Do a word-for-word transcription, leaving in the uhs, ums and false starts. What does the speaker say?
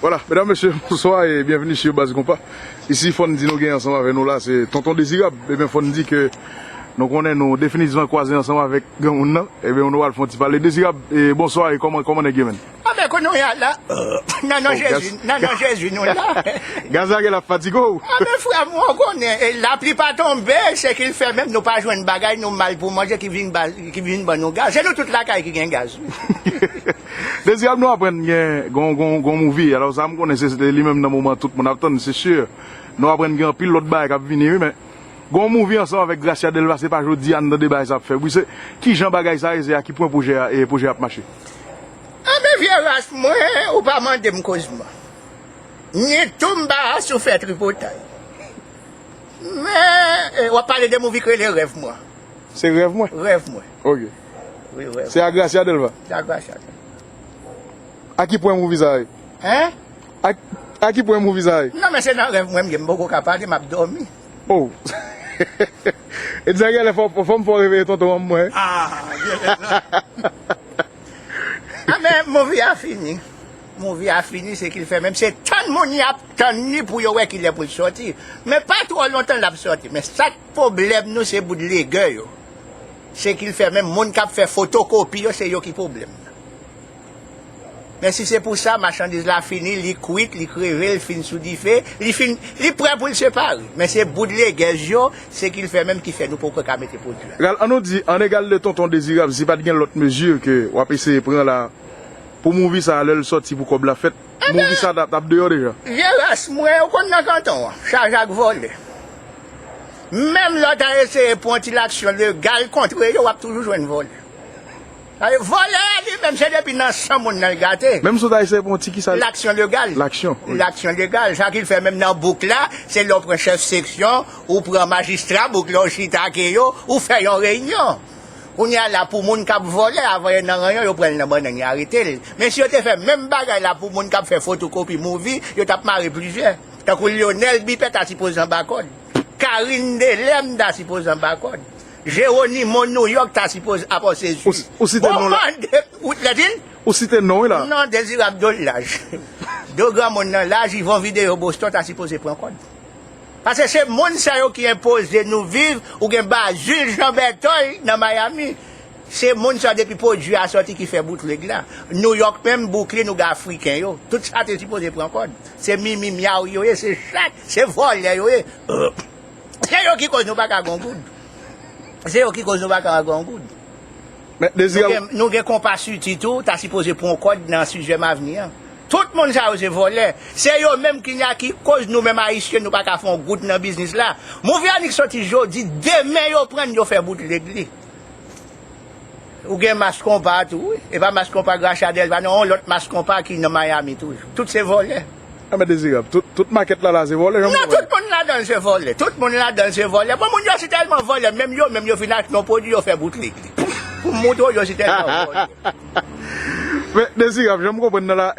Vwala, medam, mesye, bonswa e byenveni sou Baz Konpa. Isi, fò n di nou gen ansanm avèk nou la, se Tonton Dezirab. Ebyen, fò n di ke nou konnen nou definitivman kwaze ansanm avèk granmoun nan. Ebyen, nou pral fè yon ti pale. Dezirab, e, bonswa e kòman, kòman nèg yo, menn? Anben, kounye a la, nan non Jezi, nan non Jezi, nou la. Gaz la genlè ap fatige w. Anben, frè m, ou konnen, e lapli pa tonbe, se ki l fè menm nou pa jwenn bagay, nou mal pou manje ki vin ba, ki vin ban nou gaz. Se nou tout lakay ki gen gaz. Dezirab, nou aprann gen gon, gon, gon movie. Alò, sa m konnen se, se li menm nan moman tout moun ap tann, se si. Nou aprann gen anpil lòt bagay k ap vini, wi, men gon movie ansanm avèk Gracia Delva, se pa jodi a n tande bagay sa ap fèt. Wi, se, ki jan bagay sa ye, se a ki pwen pwojè a, e pwojè a ap mache? Anben, vye ras mwen, ou pa mande m kozman. Ni tou m pa asou fè tripotay. Men, e, w ap pale de movie k rele Rèv mwen. Se Rèv mwen? Rèv mwen. Ok. Wi, Rèv. Se a Gracia Delva? Se a Gracia Delva. A ki pwen movie sa ye? Hein? A, a ki pwen movie sa ye? Non, men se nan rèv mwen m ye, m poko ka pale, m ap dòmi. Oh. E di sa genlè fò, fò m fè w reveye tonton an mwen. Ah, genlè. Ah, men movie a fini. Movie a fini, se ki l fè menm. Se tann moun y ap tann li pou yo wè kilè pou l sòti. Men pa twò lontan l ap sòti. Men sa k pwoblèm nou, se bout legè yo. Se ki l fè menm moun k ap fè fotokopi yo, se yo ki pwoblèm nan. Men si se pou sa, machandiz la fini, li kwit, li kreve, li fin sou dife, li fin, li prè pou l separe. Men se bout legèz yo, se ki l fè menm ki fè nou poko ka mete pwodui a. Gal, ann nou di, an egal de Tonton Dezirab, si pa t gen lòt mezi ke w ap eseye pran la, pou movie sa a, lè l sòti pou kòb la fèt, movie sa a t ap, t ap deyò deja. Vye ras mwen, ou konn nan kanton an, chaje ak vòlè. Menm lè w ta eseye pran ti laksyon legal kontre yo, w ap toujou jwenn vòlè. Sa vle, vòlè a li menm, se depi nan san moun nan l gate. Menm si w ta eseye pran ti kisa? Laksyon legal. Laksyon, wi. Laksyon legal. Sa ki fè menm nan bouk la, se lè w pran chèf seksyon, ou pran majistra bouk la, ou chita ak yo, ou fè yon reyinyon. Kounye a la, pou moun k ap vòlè, avan yo nan ranyon, yo pran l nan bannann, yo arete l. Men si yo te fè menm bagay la pou moun k ap fè fotokopi movie, yo t ap mare plizyè. Tankou Lyonel Bipè ta sipoze anba kòd. Karine Delèm ta sipoze anba kòd. Geronimo New York ta sipoze ap an sezi. Ou, ou site non la. Ou, lè di l? Ou site non, wi, la. Non, Dezirab do l laj. Do granmoun nan laj, Yvon Videyo Boston ta sipoze pran kòd. Paske se moun sa yo ki enpoze nou viv, ou gen Bazil Jean Berthold nan Miami. Se moun sa yo depi pwodui a sòti ki fè bootleg la. New York menm, Brooklyn, ou gen Afriken yo. Tout sa te sipoze pran kòd. Se mimi myaw yo ye, se chat, se vòlè yo ye. Se yo ki koz nou pa ka gon goud. Se yo ki koz nou pa ka gon goud. Men, Dezirab, nou gen, nou gen konpa Siti tou, ta sipoze pran kòd nan sizèm avni an. Tout moun sa yo se vòlè. Se yo menm ki nya ki koz nou menm Ayisyen nou pa ka fè yon goud nan biznis la. Movie annik sòti jodi, demen yo pran l, yo fè bootleg li. Ou gen mas konpa tou, wi. E pa mas konpa Gracia Delva, non, yon lòt mas konpa ki nan Miami toujou. Tout se vòlè. A, men Dezirab, tout, tout makèt la la se vòlè, jan m konprann. Non, tout moun ladan l se vòlè. Tout moun ladan l se vòlè. Bon, moun yo si tèlman vòlè, menm yo, menm yo fin achte yon pwodui, yo fè bootleg li. Pou m montre w, yo si tèlman vòlè. Men Dezirab, jan m konprann nan la,